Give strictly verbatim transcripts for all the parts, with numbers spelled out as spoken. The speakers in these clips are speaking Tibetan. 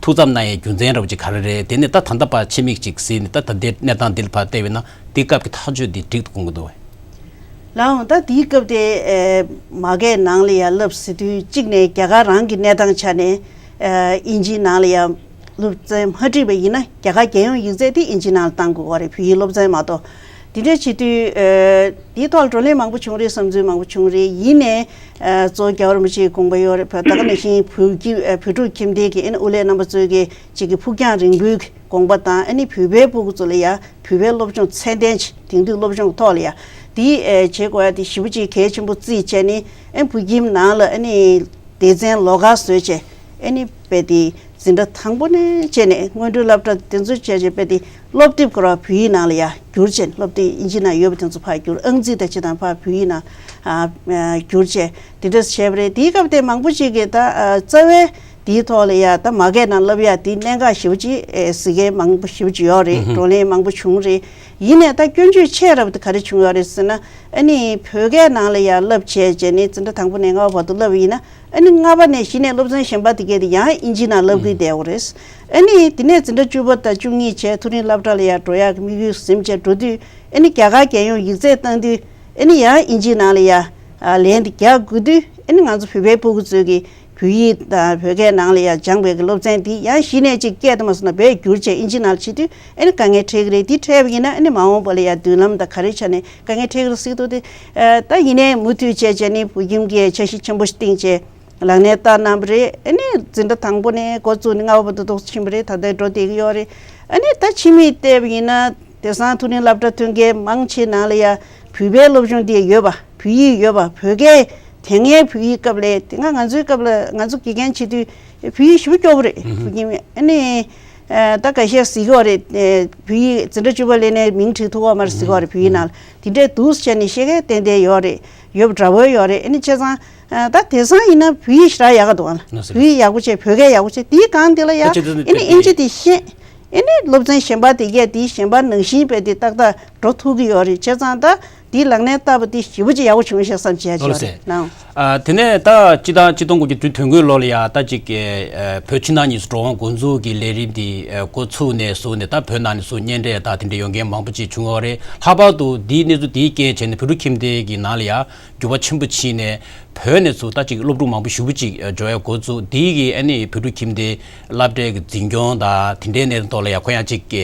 ཐུགས་འཚབ་གནང་ཡའི་རྒྱུ་མཚན་རབ་ཅིག་ག་རེ་རེད། དེ་ནས་ད་ད་ལྟ་བར་ཕྱི་མིག་ཅིག་གཟིགས་ནས་ད་ད་ལྟའི་གནས་སྟངས་འདི་ལ་ཕར་བལྟས་པས་ན་དེའི་སྐབས་ཀྱི་ཐག་གཅོད་འདི་འགྲིག་ཏུ་གོང་གི་འདུག་བས། ལགས་འོང་། ད་དེའི་སྐབས་དེ་ཨེ་མ་གི་ནང་ལ་ཡ་བསླབ་ཟེར་དུས་གཅིག་ནས་རྒྱ་གར་རང་གི་གནས་སྟངས་ཆ་ནས་ཨེ་དབྱིན་ཇིའི་ནང་ལ་ཡ་སློབ་ཚན་མ་བྲིས་པ་ཡིན་ན་རྒྱ་གར་རྒྱལ་ཡོངས་ཡིག་ཚད་དེ་དབྱིན་ཇིའི་ནང་ལ་བཏང་དགོས་པ་རེད། བོད་ཡིག་སློབ་ཚན་མ་གཏོགས། དེ་འདྲ་བྱེད་དུས་ཨེ་དེའི་ཐོག་ལ་བགྲོ་གླེང་མང་པོ་བྱུང་རེད། བསམ་ཚུལ་མང་པོ་བྱུང་རེད། ཡིན་ནའི་ཨེ་གཙོ་བོ་རྒྱལ་བ་རིན་པོ་ཆེའི་དགོངས་པ་ཡོད་རེད། བོད་ད་ག་ནང་བཞིན་བོད་ཀྱི་ཨེ་བོད་ཕྲུག་ཁྱིམ་སྡེ་གི་ཨེ་ནི་དབུ་ལས་རྣམ་པ་ཚོས་ཀྱི་གཅིག་གི་ཕུགས་རྒྱང་རིང་པོའི་དགོངས་པ་དང་། ཨ་ནི་བོད་པའི་སྤུ་གུ་ཚོ་ལ་ཡ་བོད་པའི་སློབ་སྦྱོང་ཚད་ལྡན་ཅིག་དེང་དུས་སློབ་སྦྱོང་གི་ཐོག་ལ་ཡ་དེ་ཨེ་བྱེད་དགོས་ཡ་དེ་ཞེ་པོ་ཅིག་གལ་ཆེན་པོ་བརྩིས་བྱས་ནས། ཨ་ནི་བོད་ཁྱིམ་ནང་ལ་ཨ་ནི་སྡེ་ཚན་ལོགས་ཀ་བཟོས་བྱས། ཨ་ནི་དཔེ་དེ་འཛིན་གྲྭ་དང་པོ་ནས་བྱས་ནས་སྔོན་འགྲོའི་སློབ་གྲྭ་དེ་ཚོ་བྱས་བྱས་དཔེ་དེ་སློབ་དེབ་ཁོ་ར་བོད་ཡིག་ནང་ལ་ཡ་བསྒྱུར་བྱས། སློབ་དེབ་དབྱིན་ཇི་ནང་ཡོད་པ་དེ་ཚོ་ཕར་བསྒྱུར། ཨང་རྩིས་དང་ཅི་དང་ཕར་བོད་ཡིག་ནང་ཨ་ཨ་བསྒྱུར་བྱས་དེ་འདྲ་བྱས་པ་རེད། དེའི་སྐབས་དེ་མང་པོ་ཅིག་གིས་ད་ཨ་རྩ་བའི་དེའི་ཐོག་ལ་ཡ་ད་མ་སྐད་ནང་བསླབ་ཡ་དེ་གནད་འགག་ཞེ་པོ་ཅིག་ཨེ་གཟིགས་མཁན་མང་པོ་ཞེ་པོ་ཅིག་ཡོད་རེད། ཨུ་ཧུ། བགྲོ་གླེང་མང་པོ་བྱུང་རེད། ཡིན་ནའི་ད་སྐྱོན་བརྗོད་ཆེ་རབ་དེ་ག་རེ་བྱུང་ཡོད་རེད་ཟེར་ན། ཨ་ནི་བོད་སྐད་ནང་ལ་ཡ་བསླབ་བྱས་བྱས་ནས་འཛིན་གྲྭ་དང་པོ་ནས་ལྔ་པ་བར་དུ་བསླབ་པ་ཡིན་ན། ཨ་ནི་ལྔ་པ་ནས་གཞི་ནས་སློབ་ཚན་གཞན་པ་དེ་གས་དེ་ཡང་དབྱིན་ཇི་ནང་བསླབ་ཀྱི་ཨུ། བསྡད་ཡོད་རེད། ཨ་ནི་དེ་ནས་འཛིན་གྲྭ་བཅུ་པ་དང་བཅུ་གཉིས་བྱས་མཐོ་རིམ་སློབ་གྲྭ་ལ་ཡ་འགྲོ་ཡག་གི་དམིགས་ཡུལ་ཟིན་བྱས་འགྲོ་དུས། ཨ་ནི་རྒྱ་གར་རྒྱལ་ཡོངས་ཡིག་ཚད་བཏང་དུས། ཨ་ནི་ཡང་དབྱིན་ཇིའི་ནང་ལ་ཡ་ཨ་ལན་དེ་རྒྱག་དགོས་དུས། ཨ་ནི་ང་ཚོ་བོད་པའི་སྤུ་གུ་ཚོས་ཀྱི་བོད་ཡིག་དང་བོད་སྐད་ནང་ལ་ཡ་སྦྱངས་པའི་གི་སློབ་ཚན་འདི་ཡང་གཞི་ནས་ཅིག་སྐད་དུ་མ་སོང་ན་བོད་བསྒྱུར་བྱས་དབྱིན་ཇི་ནང་ལ་བྱེད་དུས། ཨ་ནི་དཀའ་ངལ་འཕྲད་ཀྱི་རེད། འདི་འཕྲད་པ་ཡིན་ན་ཨ་ནི་མ་འོངས་པ་ལ་ཡ་མདུན་ལམ་དང་ག་རེ་ཆ་ནས་དཀའ་ངལ་འཕྲད་ཀྱི་རེད་ཟེར་དུས་དེ། ཨ་ད་ཡིན་ནའི་མུ་མཐུད་བྱས་བྱས་ནི་བོད་ཁྱིམ་གྱི་འཆར་གཞི་ཆེན་པོ་ཞིག་བཏིང་བྱས་ལག་ལེན་བསྟར་གནང་བ་རེད། ཨ་ནི་འཛིན་གྲྭ་དང་པོ་ནས་འགོ་བཙུགས་ནས་ལྔ་པ་བར་དུ་ཏོག་ཙམ་ཕྱིན་པ་རེད། ད་ལྟའི་འགྲོ་བསྡད་ཀྱི་ཡོད་རེད། ཨ་ནི་ད་ཕྱི་མིག་བལྟས་པ་ཡིན་ན་དེང་སང་མཐོ་རིམ་སློབ་གྲྭ་ཐོན་མཁན་མང་ཆེ་ནང་ལ་ཡ་བོད་པའི་སློབ་སྦྱོང་དེ་ཡོད་པ། བོད་ཡིག་ཡོད་པ། བོད་སྐད་དེ་སྔའི་བོད་ཡིག་སྐབས་ལས་དེ་སྔ་ང་ཚོའི་སྐབས་ལ་ང་ཚོ་དགེ་རྒན་བྱེད་དུས་བོད་ཡིག་ཞེ་པོ་སྐྱོ་པོ་རེད། ཨུ་ཧུ། བོད་ཡིག་ཨ་ནི་ཨ་ད་འགའ་ཤས་གཟིགས་ཀྱི་ཡོད་རེད། ཨ་བོད་ཡིག་འཛིན་གྲྭ་བཅུ་པ་སླེབས་ནས་མིང་བྲིས་ཐུབ་ཀྱི་ཡོད་མ་རེད་ཟེར་གྱི་ཡོད་རེད། བོད་ཡིག་ནང་ལ་དེ་འདྲའི་འདུག་སེ་བྱས་ནས་ཤེས་མཁན་ཏན་ཏན་ཡོད་རེད། ཡོད་པ་འདྲ་བོ་ཡོད་རེད། ཨ་ནི་བྱས་ཙང་ཨ་ད་དེང་སང་ཡིན་ན་བོད་ཡིག་ཞེ་དྲག་ཡག་ག་འདུག་ཨ། ལགས་སོ། བོད་ཡིག་ཡག་པོ་བྱས། བོད་སྐད་ཡག་པོ་བྱས། དེའི་སྒང་དེ་ལ་ཡ་ད་ཅི་ཐུབ་ཐུབ་ཨ་ནི་དཔེ་དབྱིན་ཇི་དེ་ཤེས། ཨ་ནི་སློབ་ཚན་གཞན་པ་དེ་གས་དེ་གཞན་པ་ནང་བཞིན་དཔེ་དེ་ཏག་ཏག་འགྲོ་ཐུབ་ཀྱི་ཡོད་རེད། བྱས་ཙང་ད་དེའི་ལག་ལེན་བསྟར་བ་དེ་ཞེ་པོ་ཅིག་ཡག་པོ་བྱུང་ཤག་བསམ་བྱས་ཨོ་ལགས་ཡོད་རེད། སེ། ལགས། ཨ་དེ་ནས་ད་སྤྱི་ཟླ་ཆིག་སྟོང་དགུ་བརྒྱ་དོན་དགུའི་ལོ་ལ་ཡ་ད་ཅིག་ཨ་བོད་ཕྱི་ནང་གཉིས་སུ་འགྲོ་འོང་འགོ་འཛུགས་ཀྱི་ལས་རིམ་དེ་ཨ་འགོ་ཚུགས་ནས་བཟུང་ནས་ད་བོད་ནང་ནས་བཟུང་གཉེན་འཕྲད་དང་དེ་འདྲའི་ཡོང་མཁན་མང་པོ་ཅིག་བྱུང་ཡོད་རེད། ལྷག་པར་དུ་འདིའི་གནས་ཚུལ་འདིའི་རྐྱེན་བྱས་ནས་བོད་ཕྲུག་ཁྱིམ་སྡེ་གི་ནང་ལ་ཡ་འགྱུར་བ་ཆེན་པོ་ཕྱིན་ནས། བོད་ནས་ཚུར་ད་ཅིག་སློབ་ཕྲུག་མང་པོ་ཞེ་པོ་ཅིག་འབྱོར་ཡ་འགོ་བཙུགས། དེ་གི་ཨ་ནི་བོད་ཕྲུག་ཁྱིམ་སྡེ་སློབ་གྲྭའི་གི་འཛིན་སྐྱོང་དང་དེ་འདྲའི་གནས་སྟངས་ཐོག་ལ་ཡ་ཁོ་ཡང་ཅིག་གི་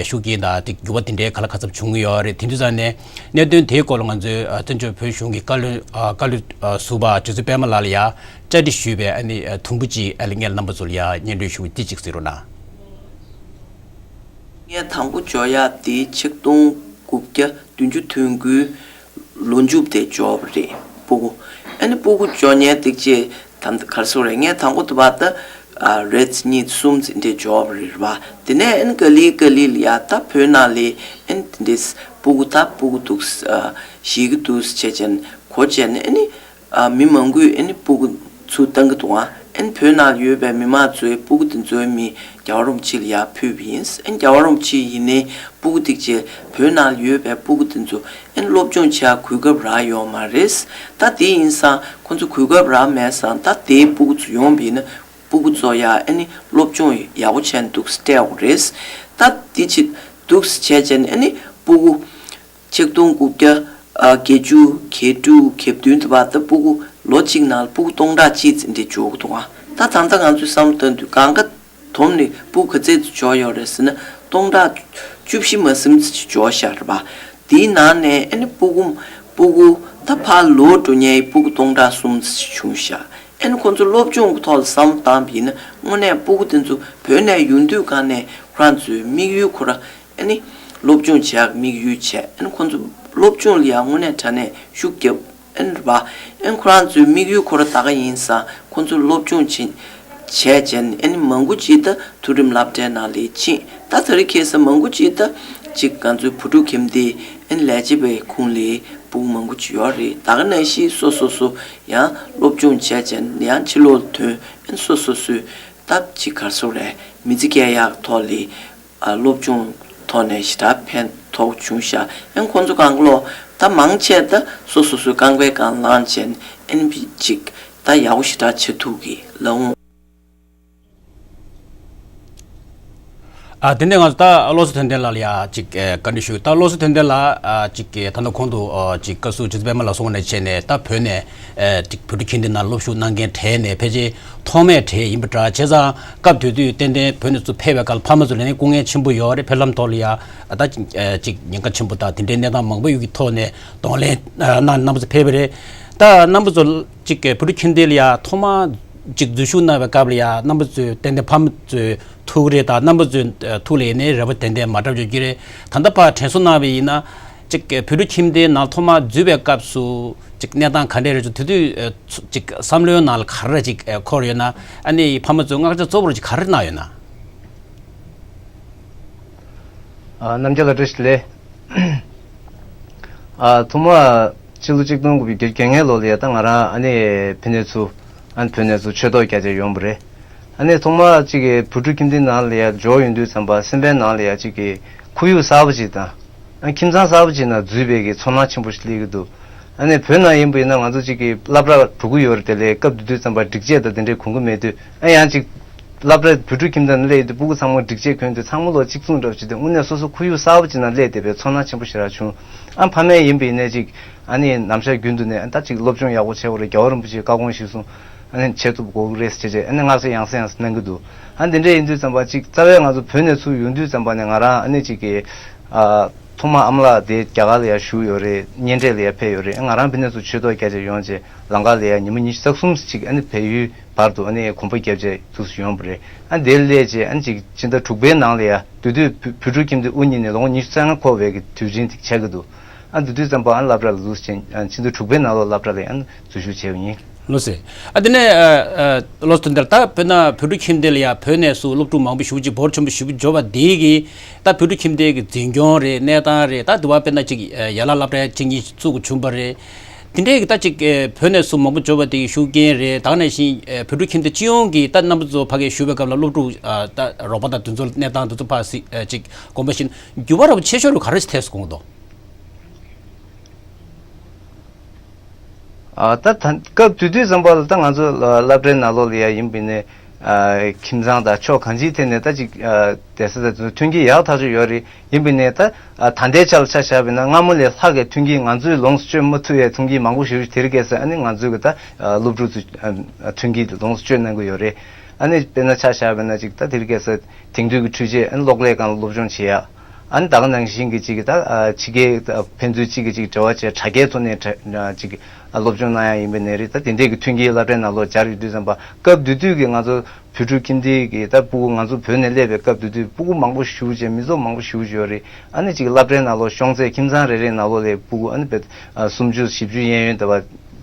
ཤུགས་རྐྱེན་དང་དེ་འགྱུར་བ་དེ་འདྲའི་ག་ལ་ག་ཚབ་བྱུང་གི་ཡོད་རེད། དེ་དུས་ཙང་ནས་གནད་དོན་དེའི་སྐོར་ལ་ང་ཚོའི་བཙན་བྱོལ་བོད་གཞུང་གི་བཀའ་བློན་བཀའ་བློན་ཟུར་པ་རྗེ་བཙུན་པད་མ་ལགས་ལ་ཡ་བཅར་འདྲི་ཞུས་པའི་ཨ་ནི་དུམ་བུ་ཅིག་ཨ་ནི་ངས་རྣམ་པ་ཚོ་ལ་ཡ་སྙན་སྒྲོན་ཞུ་གི་དེ་ཅིག་གཟིགས་རོགས་གནང་། ངས་དང་པོ་འབྱོར་ཡག་དེ་ཆིག་སྟོང་དགུ་བརྒྱ་བདུན་ཅུ་དོན་དགུའི་ལོ་མཇུག་དེ་འབྱོར་བ་རེད། སྤུ་གུ། ཨ་ནི་སྤུ་གུ་འབྱོར་མཁན་དེ་ཅེ་ད་ག་རེ་ཟེར་དགོས་རེད། ངས་དང་པོ་དེ་བར་ད་ཨ་རེས་གཉིས་གསུམ་ཙམ་འདྲ་འབྱོར་བ་རེད་པ། དེ་ནས་ཨ་ནི་ག་ལེ་ག་ལེ་ལ་ཡ་ད་བོད་ནང་ལ་ཨ་ནི་དེ་འདྲའི་སྤུ་གུ་ད་སྤུ་གུ་འདུག་ཨ་ཤི་གི་འདུག་བྱས་བྱས་ནས་གོ་བྱས་ནས་ཨ་ནི། ཨ་མི་མང་པོས་ཨ་ནི་སྤུ་གུ་ཚུར་བཏང་གི་འདུག་ཨ། ཨ་ནི་བོད་ནང་ཡོད་པའི་མི་མང་ཚོས་སྤུ་གུ་དེ་ཚོའི་མིང་རྒྱལ་བ་རིན་པོ་ཆེ་ལ་ཡར་ཕུལ་བ་ཡིན། ཨ་ནི་རྒྱལ་བ་རིན་པོ་ཆེ་ཡིན་ནའི་སྤུ་གུ་དེ་ཚོ་བོད་ནང་ཡོད་པའི་སྤུ་གུ་དེ་ཚོ་ཨ་ནི་སློབ་སྦྱོང་བྱེད་ཡ་གོ་སྐབས་རག་ཡོད་མ་རེད། ད་དེ་ཡིན་ཙང་ཁོ་ཚོ་གོ་སྐབས་རག་མེད་ཙང་ད་དེའི་སྤུ་གུ་ཚོ་ཡོང་བ་ཡིན་ན་སྤུ་གུ་ཚོ་ཡ་ཨ་ནི་སློབ་སྦྱོང་ཡག་པོ་བྱས་ནས་འདུག་སེ་སྤྲད་དགོས་རེད། ད་དེ་ཅིག་འདུག་སེ་བྱས་བྱས་ནས་ཨ་ནི་སྤུ་གུ། ཆིག་སྟོང་དགུ་བརྒྱ་བརྒྱད་ཅུ་གྱ་དྲུག་གྱ་བདུན་དུ་བར་དུ་སྤུ་གུ་ལོ་གཅིག་ནང་ལ་སྤུ་གུ་སྟོང་ཕྲག་གཅིག་ཙམ་འདྲ་འབྱོར་གྱི་འདུག་ཨ། ད་ད་ལྟ་ང་ཚོས་བསམ་བློ་བཏང་དུས་གང་ག་བསྡོམས་ནས་སྤུ་གུ་ག་ཚད་ཙམ་འབྱོར་ཡོད་རེད་ཟེར་ན་སྟོང་ཕྲག་བཅུ་བཞི་མ་ཟིན་ཙམ་ཅིག་འབྱོར་ཤག་རེད་པ། དེའི་ནང་ནས་ཨ་ནི་སྤུ་གུ་སྤུ་གུ་ད་ཕར་ལོག་འགྲོ་མཁན་སྤུ་གུ་སྟོང་ཕྲག་གསུམ་ཙམ་ཅིག་བྱུང་ཤག་ཨ་ནི་ཁོང་ཚོ་སློབ་སྦྱོང་གི་ཐོག་ལ་བསམ་བློ་བཏང་བ་ཡིན་ན་དངོས་གནས་སྤུ་གུ་དེ་ཚོ་བོད་ནས་ཡོང་དུས་གང་ནས་ཁོ་རང་ཚོའི་དམིགས་ཡུལ་ཁོ་ར། ཨ་ནི་སློབ་སྦྱོང་བྱེད་ཡག་དམིགས་ཡུལ་བྱས། ཨ་ནི་ཁོང་ཚོ་སློབ་སྦྱོང་ལ་ཡང་དངོས་གནས་དྲང་གནས་ཤུགས་རྒྱབ། ཨ་ནི་རེད་པ། ཨ་ནི་ཁོ་རང་ཚོའི་དམིགས་ཡུལ་ཁོ་ར་ད་ག་ཡིན་ཙང་ཁོང་ཚོ་སློབ་སྦྱོང་བྱེད་བྱས་བྱས་ནས་ཨ་ནི་མང་པོ་ཅིག་ད་མཐོ་རིམ་སློབ་གྲྭའི་ནང་ལ་ཕྱིན། ད་དེ་རིང་ཁ་སང་མང་པོ་ཅིག་ད་ཅིག་ང་ཚོའི་བུ་ཕྲུག་ཁྱིམ་སྡེ་ཨ་ནི་ལས་བྱེད་པའི་ཁུངས་ལ་སྤུ་གུ་མང་པོ་ཅིག་ཡོད་རེད། ད་ག་ནང་བཞིན་སོ་སོ་སོ་ཡང་སློབ་སྦྱོང་བྱས་བྱས་ནས་ཡང་ཕྱི་ལོགས་ལ་ཐོན། ཨ་ནི་སོ་སོ་སོའི་ད་ཅིག་ག་རེ་ཟེར་དགོས་རེད། མི་ཚེ་སྐྱེལ་ཡག་ཐོག་ལ། ཨ་སློབ་སྦྱོང་ཐོག་ནས་ཞེ་དྲག་ཕན་ཐོགས་བྱུང་ཤག་ཨ་ནི་ཁོང་ཚོ་གང་ག་ལོ་ད་མང་ཆེ་ད་སོ་སོ་སོའི་རྐང་པའི་སྒང་ལངས་བྱས་ཨ་ནི་ཅིག་ད་ཡག་པོ་ཞེ་དྲག་བྱེད་ཐུབ་ཀྱི་ལབ་འོང་། ཨ་དེ་ནས་ང་ཚོ་ད་བློ་བཟང་དོན་ལྡན་ལགས་ལ་ཡ་ཅིག་ཨ་བཀའ་འདྲི་ཞུ། ད་བློ་བཟང་དོན་ལྡན་ལགས་ཨ་ཅིག་ཨ་ད་ནི་གོང་དུ་ཨ་ཅིག་བཀའ་ཟུར་རྗེ་བཙུན་པད་མ་ལགས་གསུངས་པ་ནང་བཞིན་བྱས་ནས། ད་བོད་ནས་ཨ་ཅིག་བོད་ཕྲུག་ཁྱིམ་སྡེ་ནང་སློབ་ཞུགས་གནང་མཁན་གྲས་ནས་ཕལ་ཆེར་ཐོག་མའི་གྲས་ཡིན་པ་འདྲ། བྱས་ཙང་སྐབས་དེ་དུས་ཏན་ཏན་བོད་ནས་ཚུར་ཕེབས་པའི་སྐབས་ལ་ཕ་མ་ཚོ་ལ་ནི་སྐུ་ངལ་ཆེན་པོ་ཡོད་རེད། ཕེབས་ལམ་ཐོག་ལ་ཡ་ཨ་ད་ཅིག་ཨ་ཅིག་ཉེན་ཁ་ཆེན་པོ་དང་དེ་འདྲའི་གནས་སྟངས་མང་པོ་ཡོད་ཀྱི་ཐོག་ནས་གདོང་ལེན་ཨ་གནང་རྣམ་པ་ཚོ་ཕེབས་པ་རེད། ད་རྣམ་པ་ཚོ་ཅིག་བོད་ཕྲུག་ཁྱིམ་སྡེ་ལ་ཡ་ཐོག་མ་ཅིག་འཛུལ་ཞུགས་གནང་བའི་སྐབས་ལ་ཡ་རྣམ་པ་ཚོས་ཏན་ཏན་ཕ་མ་ཚོས་ཐུགས་རེ་དང་རྣམ་པ་ཚོའི་ཐུགས་ལ་ཡེ་ནས་རེ་བ་ཏན་ཏན་མ་འདྲ་བ་ཡོད་ཀྱི་རེད། ད་ལྟ་ཕར་དྲན་གསོ་གནང་བ་ཡིན་ན། ཅིག་བོད་ཕྲུག་ཁྱིམ་སྡེའི་ནང་ཐོག་མ་འཛུལ་བའི་སྐབས་སུ་ཅིག་གནས་སྟངས་ག་འདྲ་རེད། ཅིག་དེ་དུས་ཅིག་བསམ་བློའི་ནང་ལ་ག་རེ་ཅིག་འཁོར་ཡོད་ན། ཨ་ནི་ཕ་མ་ཚོས་བསྔགས་བརྗོད་གཙོ་བོར་ཅིག་ག་རེ་གནང་ཡོད་ན། ཨ་རྣམ་རྒྱལ་ལགས་བཀྲ་ཤིས་བདེ་ལེགས། ཨ་ཐོག་མ་ཕྱི་ལོ་གཅིག་སྟོང་དགུ་བརྒྱ་བརྒྱད་ཅུ་གྱ་ལྔ་ལོ་ལ་ཡ་ད་ང་རང་ཨ་ནི་ཕ་ནས་ཚུར་ཨ་ནི་བོད་ནས་ཚུར་ཆོས་ཐོག་རྒྱ་ཆེར་ཡོང་བ་རེད། ཨ་ནི་ཐོག་མ་གཅིག་གི་བོད་ཕྲུག་ཁྱིམ་སྡེ་ནང་ལ་ཡ་འབྱོར་ཡོང་དུས་ཙམ་པ་སེམས་པའི་ནང་ལ་ཡ་གཅིག་གི་ཁོར་ཡུག་གསར་པ་ཅིག་དང་། ཨ་ཁྱིམ་ཚང་གསར་པ་ཅིག་ནང་འཛུལ་བའི་གི་ཚོར་སྣང་ཆེན་པོ་ཞིག་སླེབས་ཀྱི་འདུག་ཨ་ནི་བོད་ནང་ཡིན་པ་ཡིན་ན་ང་ཚོ་གཅིག་གི་སློབ་གྲྭ་འགྲོ་གི་ཡོད་རེད། དེ་ལས་སྐབས་དེ་དུས་ཙམ་པ་སྒྲིག་ཆས་དང་དེ་འདྲའི་གོན་གི་མེད་དུས། ཨ་ཡང་གཅིག་སློབ་གྲྭ་བོད་ཕྲུག་ཁྱིམ་ཚང་ནང་སླེབས་དུས་སྤུ་གུ་ཚང་མ་སྒྲིག་ཆས་གོན་དུས་ཚང་མ་ལོ་གཅིག་མཚུངས་འདྲ་བ་བྱེད་དུས་དངོས་གནས་སོ་སོ་ཁོར་ཡུག་གསར་པ་ཅིག་ནང་སླེབས་བསྡད་པའི་ཚོར་སྣང་ཆེན་པོ་ཞེ་དྲག་བྱུང་། ཨ་ཕ་མས་ཡིན་པ་ཡིན་ནའི་གཅིག་ཨ་ནི་ནམ་ཞག་རྒྱུན་དུ་ནས་ཨ་ད་གཅིག་སློབ་སྦྱོང་ཡག་པོ་བྱེད་དགོས་རེད། རྒྱལ་བ་རིན་པོ་ཆེའི་བཀའ་དགོངས་གཞིར་བཟུང་ཨ་ནི་བྱེད་ཐུབ་དགོས་ཀྱི་རེད་ཟེར་བྱས་བྱས་ཨ་ནི་མངགས་གསོལ་ཡང་སེ་ཡང་སེ་གནང་གི་འདུག་ཨ་འདི་འདྲ་ཡིན་དུས་ཙམ་པ་གཅིག་རྩ་བའི་ང་ཚོ་བོད་ནས་ཚུར་ཡོང་དུས་ཙམ་པ་ནས་ང་རང་ཨ་ནི་གཅིག་གི་ཨ་ཐོག་མ་ཨ་མ་ལགས་དེ་རྒྱ་གར་ལ་ཡར་བཞུགས་ཡོད་རེད། གཉེན་འཕྲད་ལ་ཡར་ཕེབས་ཡོད་རེད། ང་རང་ཕ་ནས་ཚུར་ཆོས་ཐོག་རྒྱ་ཆེར་ཡོང་བྱས་ལམ་ཁ་ལ་ཡར་ཉི་མ་ཉི་ཤུ་རྩ་གསུམ་ཅིག་ཨ་ནི་བལ་ཡུལ་བར་དུ་ཨ་ནི་གོམ་པ་བརྒྱབ་བྱས་དུས་སུ་ཡོང་བ་རེད། ཨ་འདིར་སླེབས་བྱས་ཨ་ནི་ཅིག་ཕྱི་ཟླ་དྲུག་པའི་ནང་ལ་ཡ་དེ་དུས་བོད་བོད་ཕྲུག་ཁྱིམ་སྡེ་དབུ་བརྙེས་ནས་ལོ་ངོ་ཉི་ཤུ་རྩ་ལྔ་འཁོར་བའི་གི་དུས་ཆེན་དེ་ཆགས་ཀྱི་འདུག་ཨ་འདི་དུས་ཙམ་པ་ཨ་ནི་སློབ་གྲྭ་ལ་འདུག་སེ་ཕྱི་ཟླ་དྲུག་པའི་ནང་ལོགས་སློབ་གྲྭ་ལ་ཡ་ཨ་ནི་འཛུལ་ཞུགས་བྱས་པ་ཡིན། ལགས་སོ། ཨ་དེ་ནས་ཨ་ཨ་བློ་བཟང་དོན་ལྡན་ད་བོད་ནང་བོད་ཕྲུག་ཁྱིམ་སྡེ་ལ་ཡ་བོད་ནས་སུ་སློབ་ཕྲུག་མང་པོ་ཞེ་པོ་ཅིག་འབོར་ཆེན་པོ་ཞེ་པོ་འབྱོར་བ་འདི་གིས་ད་བོད་ཕྲུག་ཁྱིམ་སྡེ་གི་འཛིན་སྐྱོང་རེད། གནས་སྟངས་རེད། ད་དུ་བ་དཔེར་ན་ཅིག་ཨ་ཡན་ལག་སློབ་གྲྭ་གཅིག་གཉིས་བཙུགས་བྱུང་བ་རེད། དེ་འདྲའི་གི་ད་ཅིག་ཨ་བོད་ནས་སུ་མང་པོ་འབྱོར་བ་དེ་གི་ཤུགས་རྐྱེན་རེད། ད་ག་ནང་བཞིན་ཨ་བོད་ཕྲུག་ཁྱིམ་སྡེ་སྤྱི་ཡོངས་ཀྱི་ད་རྣམ་པ་ཚོ་ཕ་གིར་བཞུགས་པའི་སྐབས་ལ་སློབ་ཕྲུག་ཨ་ད་རོགས་པ་དང་དེ་ཚོ་གནས་སྟངས་དེ་ཚོ་ཕར་གཟིགས་ཨ་ཅིག་དགོངས་པ་བཞིན་འགྱུར་བ་ར་བ་ཆེ་ཤོས་རུ་ག་རེ་ཞིག་ཐེབས་སོང་འདུག་ཨ་ད་ད་སྐབས་དེ་དུས་ཙམ་པ་ལ་ད་ང་ཚོ་སློབ་གྲྭའི་ནང་ལོགས་ལ་ཡ་ཡིན་པ་ཡིན་ནའི་ཨ་ཁྱིམ་ཚང་དང་ཕྱོགས་གང་ཅིའི་ཐད་ནས་ད་ཅིག་ཨ་བསྡད་ས་དང་དེ་ཚོ་མཐུན་རྐྱེན་ཡག་ཐག་ཆོད་ཡོད་རེད། ཡིན་པ་ཡིན་ནའི་ད་ཨ་ད་ལྟའི་ཆ་ལ་ཆ་བཞག་པ་ཡིན་ན་སྔ་མོ་ལས་ལྷག་གི་མཐུན་རྐྱེན་ང་ཚོས་ལོངས་སུ་སྤྱོད་མ་ཐུབ་ཡའི་མཐུན་རྐྱེན་མང་པོ་ཞེ་པོ་ཅིག་དེ་རིང་ཁ་སང་ཨ་ནི་ང་ཚོའི་གི་ད་ཨ་སློབ་ཕྲུག་ཚོ་ཨ་ཨ་མཐུན་རྐྱེན་དེ་ལོངས་སུ་སྤྱོད་གནང་གི་ཡོད་རེད། ཨ་ནི་དཔེར་ན་ཆ་བཞག་པ་ཡིན་ན་ཅིག་ད་དེ་རིང་ཁ་སང་དེང་དུས་ཀྱི་འཕྲུལ་ཆས་ཨ་ནི་གློག་ཀླད་སྒང་ལ་སློབ་སྦྱོང་བྱེད་ཡ། ཨ་ནི་ད་ག་ནང་བཞིན་གྱི་གཅིག་གི་ད་ཨ་ཕྱི་རྒྱལ་ཕན་ཚུན་གཅིག་གི་གཅིག་འབྲེལ་བ་བྱས་དྲ་རྒྱའི་ཐོག་ནས་དྲ་གཅིག་གི་ཨ་སློབ་སྦྱོང་གནང་ཡ་ཡིན་པ་ནས་རེད། ད་དེ་འདྲས་ཀྱི་མཐུན་རྐྱེན་སློབ་གྲྭའི་ནང་ལོགས་སྦྱར་ཡོད་དུས་ཙམ་པ་སྐབས་དེ་དུས་ཀྱི་ང་ཚོ་བོད་ཕྲུག་ཁྱིམ་སྡེ་གི་ད་སྤུ་གུ་ང་ཚོ་བོད་ནས་སླེབས་པའི་སྐབས་དེ་དུས་སྤུ་གུ་མང་པོ་ཞེ་པོ་ཅིག་མི་ཚོགས་མང་པོ་ཞེ་པོ་ཅིག་ཡོད་རེད། ཨ་ནི་གཅིག་གི་སློབ་གྲྭའི་ནང་ལོགས་ཤོང་ཚད་ཁྱིམ་ཚང་རེ་རེའི་ནང་ལོགས་ལ་སྤུ་གུ་ཨ་ནི་བེད་ཨ་སུམ་ཅུ་བཞི་བཅུ་གཡས་གཡོན་དེ་བ་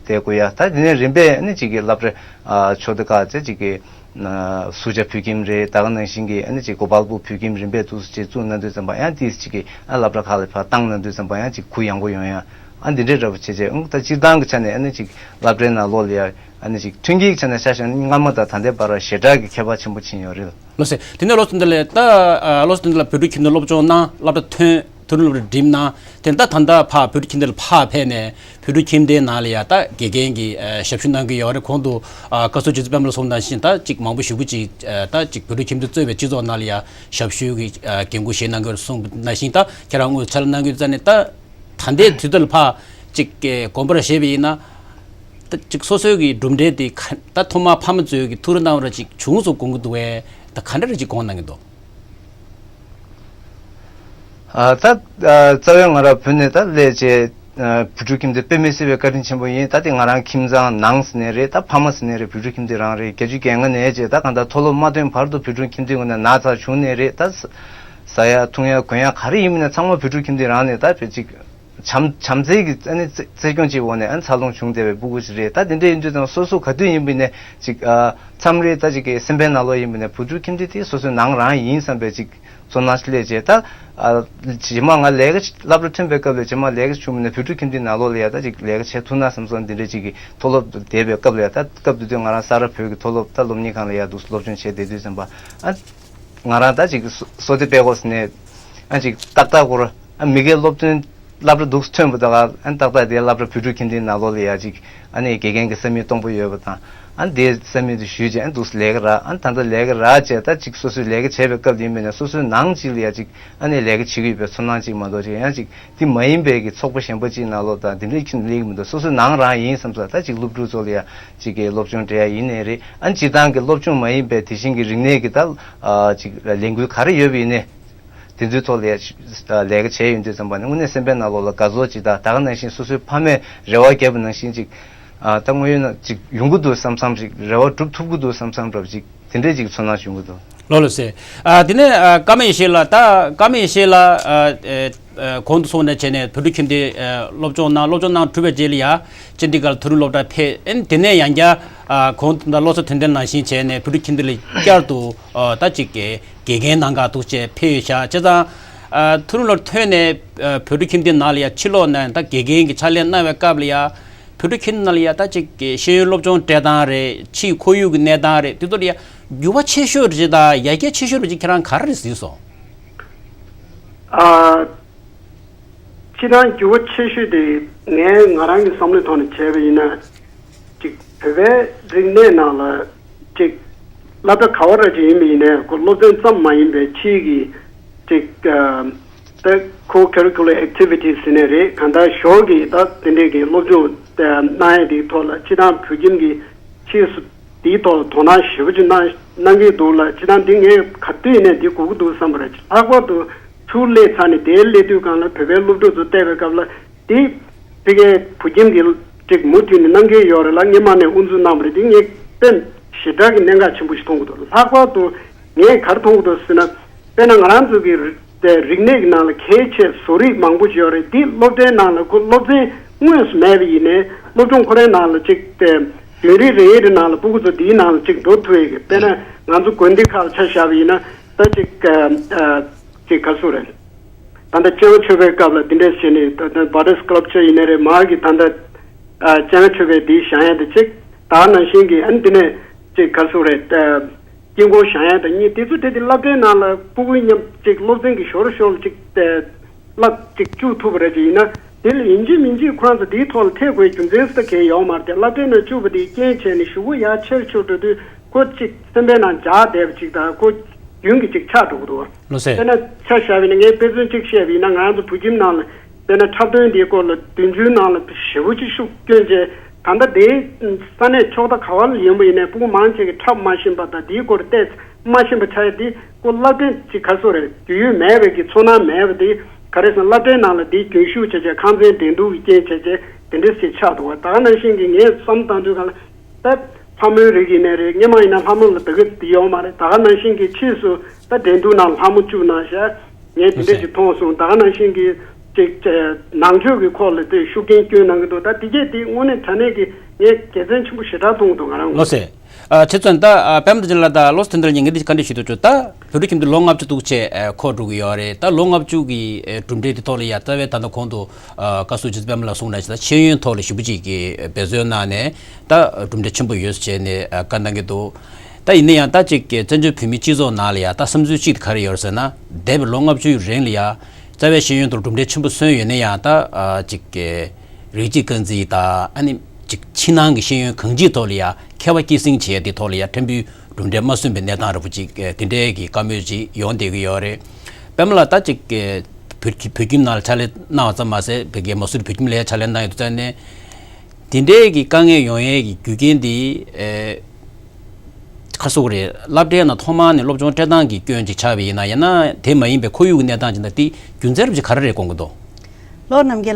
བསྡད་དགོས་ཡ། ད་དེ་ནས་རིམ་པས་ཨ་ནི་གཅིག་གི་སློབ་གྲྭ་ཨ་ཆོས་སྡེ་ཁག་ཚོས་གཅིག་གི་ཨ་སུ་ཇཱ་བོད་ཁྱིམ་རེད། ད་ག་ནང་བཞིན་གྱི་ཨ་ནི་གཅིག་གོ་པལ་པུར་བོད་ཁྱིམ་རིམ་པས་འདུག་སེ་བཙུགས་གནང་དུས་ཙམ་པ་ཡང་ཏིས་གཅིག་གི་ཨ་སློབ་གྲྭ་ཁག་ལ་ཕར་བཏང་གནང་དུས་ཙམ་པ་ཡང་གཅིག་གུ་ཡངས་པོ་ཡོང་ཡ། ཨ་འདི་འདྲའི་འདྲ་པོ་བྱས་བྱས་ཨང་ད་སྤྱིར་བཏང་གི་ཆ་ནས་ཨ་ནི་གཅིག་སློབ་གྲྭའི་ནང་ལོགས་ལ་ཡ་ཨ་ནི་གཅིག་མཐུན་རྐྱེན་གྱི་ཆ་ནས་ཆ་བཞག་ན་སྔ་མ་དང་ད་ལྟའི་བར་ཞེ་དྲག་གི་ཁྱད་པར་ཆེན་པོ་ཕྱིན་ཡོད་རེད། ལགས་སོ། དེ་ནས་བློ་བཟང་དོན་ལྡན་ལགས་ད་ཨ་བློ་བཟང་དོན་ལྡན་ལགས་བོད་ཕྲུག་ཁྱིམ་སྡེ་སློབ་སྦྱོང་གནང་། སློབ་གྲྭ་ཐོན། མཐོ་རིམ་སློབ་གྲྭ་འགྲིམས་གནང་། དེ་ད་ད་ལྟ་ཕར་བོད་ཕྲུག་ཁྱིམ་སྡེ་ལ་ཕར་ཕེབས་ནས་བོད་ཕྲུག་ཁྱིམ་སྡེའི་ནང་ལ་ཡ་ད་དགེ་རྒན་གྱི་ཨ་ཞབས་ཞུ་གནང་གི་ཡོད་རེད། གོང་དུ་ཨ་བཀའ་ཟུར་རྗེ་བཙུན་པད་མ་ལགས་གསུངས་ནང་བཞིན་ད་ཅིག་མང་པོ་ཞེ་པོ་ཅིག་ཨ་ད་ཅིག་བོད་ཕྲུག་ཁྱིམ་སྡེ་གཙོས་པའི་སྤྱི་ཚོགས་ནང་ལ་ཡ་ཞབས་ཞུ་གི་ཨ་འགན་ཁུར་བཞེས་གནང་གི་ཡོད་རེད་གསུངས་ནང་བཞིན། ད་ཁྱེད་རང་དངོས་སུ་ཕྱག་ལས་གནང་གི་ཡོད་ཙང་ནས་ད་ད་ལྟའི་དུས་ཚོད་ལ་ཕར་ཅིག་གི་དགོངས་པ་ར་བཞེས་པ་ཡིན་ན། ད་ཅིག་སོ་སོའི་གི་གྲུབ་འབྲས་དེ་ག་ད་ཐོག་མར་ཕ་མ་ཚོས་གི་ཐུགས་རེ་གནང་བ་ར་ཅིག་བྱུང་སོང་དགོངས་ཀྱི་འདུག་གས། ད་ག་འདྲ་ར་ཅིག་དགོངས་གནང་གི་འདུག་ཨ་ད་ཨ་རྩ་བའི་ང་རང་བོད་ནས་ད་སླེབས་བྱས་ཨ་བོད་ཕྲུག་ཁྱིམ་སྡེ་དཔེ་མི་སྲིད་པའི་བཀའ་དྲིན་ཆེན་པོ་ཡིན། ད་དེ་ང་རང་ཁྱིམ་ཚང་ནང་ཟེར་ནའི་རེད། ད་ཕ་མ་ཟེར་ནའི་རེད། བོད་ཕྲུག་ཁྱིམ་སྡེ་རང་རེད། བརྒྱད་ཅུ་གྱ་ལྔ་ནས་བྱས་ད་གང་ལྟར་མཐོ་སློབ་མ་ཐོན་བར་དུ་བོད་ཕྲུག་ཁྱིམ་སྡེ་ངོས་ནས་ན་ཚ་བྱུང་ནའི་རེད། ད་ཟ་ཡ་འཐུང་ཡ་གོན་ཡ་ག་རེ་ཡིན་མིན་ན་ཚང་མ་བོད་ཕྲུག་ཁྱིམ་སྡེ་རང་ནས་ད་བྱས་ཅིག་བྱམས་བྱམས་བརྩེ་གི་ཨ་ནི་བརྩེ་བརྩེ་སྐྱོང་ཅིག་འོག་ནས་ཨ་ནི་འཚར་ལོངས་བྱུང་བསྡད་པའི་སྤུ་གུ་ཞིག་རེད། ད་དེ་འདྲ་ཡིན་དུས་ཙང་སོ་སོ་ག་དུས་ཡིན་པ་ནས་ཅིག་ཨ་མཚམས་རེ་ད་ཅིག་གི་སེམས་པའི་ནང་ལོགས་ཡིན་པ་ནས་བུ་ཕྲུག་ཁྱིམ་སྡེ་དེ་སོ་སོའི་ནང་རང་ཡིན་བསམ་པའི་ཅིག་ཚོར་སྣང་ཞིག་སླེབས་བྱས། ད་ཨ་རྗེས་མ་ང་ལས་ཀ་སློབ་གྲྭ་ཐོན་པའི་སྐབས་ལ་རྗེས་མ་ལས་ཀ་བྱུང་བ་ནས་བུ་ཕྲུག་ཁྱིམ་སྡེའི་ནང་ལོགས་ལ་ཡ་ད་ཅིག་ལས་ཀ་བྱེད་ཐུབ་ན་བསམ་སོང་། འདི་འདྲ་ཅིག་གི་མཐོ་སློབ་བསྡད་པའི་སྐབས་ལ་ཡ་ད་སྐབས་དེ་དུས་ང་རང་ས་རཱ་བོད་ཀྱི་མཐོ་སློབ་ད་སློབ་གཉེར་ཁང་ལ་ཡ་འདུག་སློབ་སྦྱོང་བྱས་བསྡད་དུས་ཙམ་པ་ཨ། ང་རང་ད་ཅིག་བསོད་བདེ་དཔལ་གོ་ཟེར་ནས་ཨ་ཅིག་ཏག་ཏག་སྐོར་ཨ་མི་སྒེར་སློབ་སྟོན་ སློབ་གྲྭ་འདུག་ཐོན་པ་དང་ཨ་ནི་ཏག་ཏག་དེ་སློབ་གྲྭ་བོད་ཕྲུག་ཁྱིམ་སྡེའི་ནང་ལོགས་ལ་ཡ་ཅིག་ཨ་ནི་དགེ་རྒན་གྱི་ས་མིག་སྟོང་པོ་ཡོད་པ་དང་། ཨ་ནི་དེ་ས་མིག་དེ་ཞུས་རྗེས་ཨ་ནི་འདུག་ལས་ཀ་རག་ཨ་ནི་ད་ལྟ་ལས་ཀ་རག་བྱས་ད་ཅིག་སོ་སོའི་ལས་ཀ་བྱས་པའི་སྐབས་དེ་ཡིན་པས་ན་སོ་སོའི་ནང་གཅིག་ལ་ཡ་ཅིག་ཨ་ནི་ལས་ཀ་བྱེད་ཀྱི་ཡོད་པའི་ཚོར་སྣང་ཅིག་མ་གཏོགས་ཅིག་ཡང་ཅིག་དེ་མ་ཡིན་པའི་གི་ཚོགས་པ་གཞན་པ་ཅིག་ནང་ལོགས་དང་དེ་འདྲའི་ཁྱོན་ནས་སླེབས་ཀྱི་མི་འདུག་སོ་སོའི་ནང་རང་ཡིན་བསམ་ས་ད་ཅིག་སློབ་ཕྲུག་ཚོ་ལ་ཡ་ཅིག་གི་སློབ་སྦྱོང་སྤྲད་ཡ་ཡིན་ནའི་རེད། ཨ་ནི་སྤྱིར་བཏང་གི་སློབ་སྦྱོང་མ་ཡིན་པའི་དེ་བཞིན་གྱི་རིག་གནས་ཀྱི་ད་ཅིག་ལས་འགུལ་ག་རེ་ཡོད་པ་ཡིན་ནའི་དེ་ཚོའི་ཐོག་ལ་ཡ་ལས་ཀ་བྱས་ཡོང་དུས་ཙམ་པ་ནི་དངོས་གནས་སེམས་པའི་ནང་ལོགས་ལ་དགའ་ཚོར་ཅིག་དང་ད་ག་ནང་བཞིན་སོ་སོའི་ཕ་མས་རེ་བ་བརྒྱབ་པ་ནང་བཞིན་ཅིག་ད་དངོས་ཡོད་ན་ཅིག་ཡོང་གི་འདུག་བསམ་བསམ་ཅིག་རེ་བ་སྒྲུབ་ཐུབ་ཀྱི་འདུག་བསམ་བསམ་འདྲ་པོ་ཅིག་དེ་འདྲས་ཅིག་ཚོར་སྣང་བྱུང་གི་འདུག་ལགས་ལགས་སེ། ཨ་དེ་ནས་ཨ་ཀརྨ་ཡེ་ཤེས་ལགས། ད་ཀརྨ་ཡེ་ཤེས་ལགས་ཨ་ཨ་གོང་དུ་སོང་ནས་བྱས་ནས་བོད་ཕྲུག་ཁྱིམ་སྡེ་ཨ་སློབ་སྦྱོང་གནང་། སློབ་སྦྱོང་གནང་གྲུབ་པའི་རྗེས་ལ་ཡ་ཅན་ཌི་གྷར་མཐོ་རིམ་སློབ་གྲྭར་ཕེབས། ཨ་ནི་དེ་ནས་ཡང་བསྐྱར་ཨ་གོང་དུ་ད་བློ་བཟང་དོན་ལྡན་ནང་བཞིན་བྱས་ནས་བོད་ཕྲུག་ཁྱིམ་སྡེ་ལ་བསྐྱར་དུ་ཨ་ད་ཅིག་དགེ་རྒན་གནང་ག་འདུག་ཅེས་ཕེབས་ཡོད་ཤག་བྱས་ཙང་ཨ་མཐོ་རིམ་སློབ་གྲྭ་ཐོན་ནས་ཨ་བོད་ཕྲུག་ཁྱིམ་སྡེ་ནང་ལ་ཡ་ཕྱིར་ལོག་ནས་ད་དགེ་རྒན་གྱི་ཕྱག་ལས་གནང་བའི་སྐབས་ལ་ཡ། བོད་ཕྲུག་ཁྱིམ་ནང་ལ་ཡ་ད་ཅིག་གི་ཤེས་ཡོན་སློབ་སྦྱོང་སྤྲད་སྟངས་རེད། ཕྱིའི་ཁོར་ཡུག་གི་གནས་སྟངས་རེད། དེ་ཚོ་ལ་ཡ་འགྱུར་བ་ཆེ་ཤོས་རེད་ཅེས་དང་ཡར་རྒྱས་ཆེ་ཤོས་རེད་ཅེས་ཁྱེད་རང་ག་རེ་གཟིགས་སོང་། ཨ། སྤྱིར་བཏང་འགྱུར་བ་ཆེ་ཤོས་དེ་ངས་ང་རང་གི་བསམ་བློའི་ཐོག་ནས་བྱས་པ་ཡིན་ན། ཅིག་བོད་པའི་རིག་གནས་ནང་ལ་ཅིག་སློབ་གྲྭ་ག་བ་ར་ཅིག་ཡིན་པ་ཡིན་ནའི་ཁོ་སློབ་ཚན་ཙམ་མ་ཡིན་པའི་ཕྱིའི་གི་ཅིག་ཨ། ད་ཁོ་ཁ་རི་ཁུ་ལར་ཨེག་ཊི་བི་ཊི་ཟེར་ནའི་རེད། གང་ལྟར་ཞོར་གྱི་ད་དེ་འདྲས་ཀྱི་སློབ་སྦྱོང་གནང་ཡས་དེའི་ཐོག་ལ་སྤྱིར་བཏང་བོད་ཁྱིམ་གྱི་ཕྱིས་སུ་དེའི་ཐོག་ལ་དོ་སྣང་ཞེ་པོ་ཅིག་གནང་གནང་གི་འདུག་ལ། སྤྱིར་བཏང་འདི་ངས་ག་དུས་ནས་འདི་དགོས་ཀྱི་འདུག་བསམ་པ་རེད། ལྷག་པར་དུ་ཚུར་སླེབས་ཚར་ནས་དེའི་སླེབས་དུས་སྒང་ལ་བོད་པའི་སློབ་ཕྲུག་ཚོ་བལྟས་པའི་སྐབས་ལ་དེ་ཕ་གིའི་བོད་ཁྱིམ་གྱི་ཅིག་མུ་མཐུད་ནས་གནང་གི་ཡོད་རེད་ལ། སྔོན་མ་ནས་དབུ་འཛུགས་གནང་བ་རེད། འདི་ངས་དཔེ་ཞེ་དྲག་གི་གནད་འགག་ཆེན་པོ་ཞིག་མཐོང་གི་འདུག་ལྷག་པར་དུ་ངས་ག་རེ་མཐོང་གི་འདུག་ཟེར་ན། དཔེར་ན་ང་རང་ཚོ་གི་རི་དེ་རིག་གནས་ཀྱི་ནང་ལ་གལ་ཆེ་བཟོ་རིག་མང་པོ་ཞིག་ཡོད་རེད། འདི་སློབ་གྲྭའི་ནང་ལ་ཁོ་སློབ་ཚན་དངོས་སུ་མེད་པ་ཡིན་ནའི་སློབ་སྦྱོང་ཁོ་རའི་ནང་ལ་ཅིག་དེ་རྒྱུན་རིང་རེ་རེ་ནང་ལ་སྤུ་གུ་ཚོ་འདིའི་ནང་ལ་ཅིག་འགྲོ་ཐུབ་ཡས་ཀྱི། དཔེར་ན་ང་ཚོ་དགོན་སྡེ་ཁག་ལ་ཆ་བཞག་པ་ཡིན་ན་ད་ཅིག་ཨ་ཨ་ཅིག་ག་རེ་ཟེར་དགོས་རེད། ད་ལྟ་སྤྱན་སྔ་ཆོས་འཕེལ་སྐབས་ལ་འདི་འདྲས་བྱས་ནས་ད་ལྟ་བྷ་ཊར་སི་ཀལ་པ་ཅར་ཡིན་ནའི་རེད། མར་གྱི་ད་ལྟ་ཨ་སྤྱན་སྔ་ཆོས་འཕེལ་འདིའི་བཞེངས་ཡས་དེ་ཅིག་ད་ནང་བཞིན་གྱི་ཨ་ནི་འདི་ནས་ཅིག་ག་རེ་ཟེར་དགོས་རེད། དཀྱིལ་འཁོར་བཞེངས་ཡས་དང་གཉིས་དེ་ཚོ་དེ་དེ་སློབ་གྲྭའི་ནང་ལ་སྤུ་གུ་མཉམ་ཅིག་སློབ་ཚན་གྱི་ཞོར་ཞོར་ལ་ཅིག་དེ་བསླབ་ཅིག་བཅུག་ཐུབ་པ་རེད་ཅེས་ཡིན་ན། དེ་ལ་ཡིན་གཅིག་མིན་གཅིག་ཁོ་རང་ཚོ་དེའི་ཐོག་ལ་ཐེབས་དགོས་རྒྱུ་མཚན་ཟེར་གང་ཡང་ཡོད་མ་རེད་དེ། སློབ་གྲྭའི་ནང་བཅུག་པ་དེའི་རྐྱེན་བྱས་ནས་གཞུག་གུ་ཡར་ཆེར་ཤོར་འགྲོ་དུས་ཁོ་ཅིག་སེམས་པའི་ནང་འཇགས་བསྡད་པ་ཅིག་དང་ཁོ་རྒྱུན་གྱི་ཅིག་ཆགས་འགྲོ་གི་འདུག་ལགས་སེ། དཔེར་ན་ཆ་བཞག་པ་ཡིན་ན་ངས་དཔེ་མཚོན་གཅིག་བཤད་པ་ཡིན་ན་ང་རང་ཚོ་བོད་ཁྱིམ་ནང་ལ་དཔེར་ན་འཁྲབ་སྟོན་འདིའི་སྐོར་ལ་བདུན་ཅུའི་ནང་ལ་ཞེ་པོ་ཅིག་ཤུགས་བསྐྱོན་བྱས། ད་ལྟ་དེའི་ས་གནས་ཕྱོགས་མཐའ་ག་བ་ལ་ཡིན་པ་ཡིན་ནའི་སྤུ་གུ་མང་ཆེ་གིས་འཁྲབ་མ་ཤེས་པ་དང་དེའི་སྐོར་བལྟས་མ་ཤེས་པ་ཆགས་ཡ་དེ་ཁོ་བསླབ་སྟོན་ཅིག་ག་རེ་ཟེར་དགོས་རེད། རྒྱུས་ཡོད་མེད་པའི་གི་ཚོར་སྣང་མེད་པ་དེ་ག་རེ་ཟེར་ན་སློབ་གྲྭའི་ནང་ལ་དེའི་རྒྱུན་ཤུགས་བྱས་བྱས་ཁང་ཚན་འགྲན་བསྡུར་གྱི་རྐྱེན་བྱས་བྱས་དེ་འདྲ་ཞིག་ཆགས་འདུག་བ། ད་ག་ནང་བཞིན་གྱི་ངས་བསམ་བཏང་དུས་ག་ལ་ད་ལྷ་མོའི་རིགས་ཡིན་ནའི་རེད། སྔོན་མ་ཡིན་ན་ལྷ་མོ་ལ་ད་གི་དེ་ཡོད་མ་རེད། ད་ག་ནང་བཞིན་གྱི་ཕྱིས་སུ་ད་འགྲན་བསྡུར་ནང་ལྷ་མོ་བཅུག་གནང་ཤག་ངས་དེ་འདྲ་ཞིག་མཐོང་སོང་། ད་ག་ནང་བཞིན་གྱི་ཅིག་ཅེ་ནང་ཆོས་ཀྱི་ཁོག་ལ་དེ་ཤུགས་རྐྱེན་སྐྱོན་གནང་གི་འདུག་ད་དེ་གས་དེ་དངོས་གནས་དྲང་གནས་ཀྱི་ངས་དགེ་མཚན་ཆེན་པོ་ཞེ་དྲག་མཐོང་གི་འདུག་ང་རང་ངོས་ལགས་སེ། ཨ་ཁྱེད་ཚོ་ད་ཨ་པད་མ་བདེ་ཆེན་ལགས་དང་བློ་བཟང་དོན་ལྡན་གཉིས་ཀྱིས་འདི་བཀའ་འདྲི་ཞུ་འདོད་བྱུང་། ད་བོད་ཕྲུག་ཁྱིམ་སྡེ་ལོ་ལྔ་བཅུ་འདུག་ཅེས་ཨ་འཁོར་འགྲོ་གི་ཡོད་རེད། ད་ལོ་ལྔ་བཅུ་གི་ཨ་གྲུབ་འབྲས་དེ་ཐོག་ལ་ཡ་རྩ་བའི་ད་ལྟ་གོང་དུ་ཨ་བཀའ་ཟུར་རྒྱལ་སྲས་པད་མ་ལགས་གསུངས་ནང་བཞིན་ད་ཤེས་ཡོན་ཐོག་ལ་ཞེ་པོ་ཅིག་གི་འབད་བརྩོན་གནང་ནས་ད་གྲུབ་འབྲས་ཆེན་པོ་ཡོད་ཟེར་བྱས་ནས་ཨ་བཀའ་གནང་གི་འདུག་ད་ཡིན་ན་ཡང་ད་ཅིག་གི་བཙན་བྱོལ་བོད་མིའི་སྤྱི་ཚོགས་ནང་ལ་ཡ་ད་བསམ་ཚུལ་གཅིག་དེ་ག་རེ་ཡོད་རེད་ཟེར་ན། འདས་པའི་ལོ་ལྔ་བཅུའི་རིང་ལ་ཡ་རྩ་བའི་ཤེས་ཡོན་ཐོག་གྲུབ་འབྲས་ཆེན་པོ་སོན་ཡོད་ན་ཡང་ད་ཨ་ཅིག་གི་རིགས་གཅིག་རྐང་འཛིན་དང་ཨ་ནི་ཅིག་ཕྱི་ནང་གི་ཤེས་ཡོན་གང་ཅིའི་ཐོག་ལ་ཡ་མཁས་པ་སྐྱེད་སྲིང་བྱེད་ཡ་དེ་ཐོག་ལ་ཡ་ཕྲན་བུའི་གྲུབ་འབྲས་མ་སོན་པའི་གནས་སྟངས་འདྲ་པོ་ཅིག་དེ་འདྲའི་གི་བཀའ་མོལ་ཅིག་ཡོང་བསྡད་ཀྱི་ཡོད་རེད། པད་མ་ལགས་ད་ཅིག་གི་བོད་ཀྱི་བོད་ཁྱིམ་ནང་ལ་ཕྱག་ལས་གནང་བ་ཙམ་མ་ཟད་བོད་ཀྱི་མ་སུར་བོད་ཁྱིམ་ལ་ཡ་ཕྱག་ལས་གནང་ཡོད་དུས་ཙང་ནས། དེ་འདྲའི་གི་དཀའ་ངལ་ཡོང་ཡས་ཀྱི་རྒྱུ་རྐྱེན་དེ་ཨེ་ག་རེ་ཟེར་དགོས་རེད། སློབ་གྲྭའི་ནང་ཐོག་མར་ནས་སློབ་སྦྱོང་སྤྲད་སྟངས་ཀྱི་སྐྱོན་ཅིག་ཆགས་པ་ཡིན་ན། ཡང་ན་དེ་མ་ཡིན་པའི་ཁོར་ཡུག་གི་གནས་སྟངས་ཅིག་ན་དེ་རྒྱུ་མཚན་རབ་ཅིག་ག་རེ་རེད་དགོངས་ཀྱི་འདུག་ལགས་རྣམ་རྒྱལ།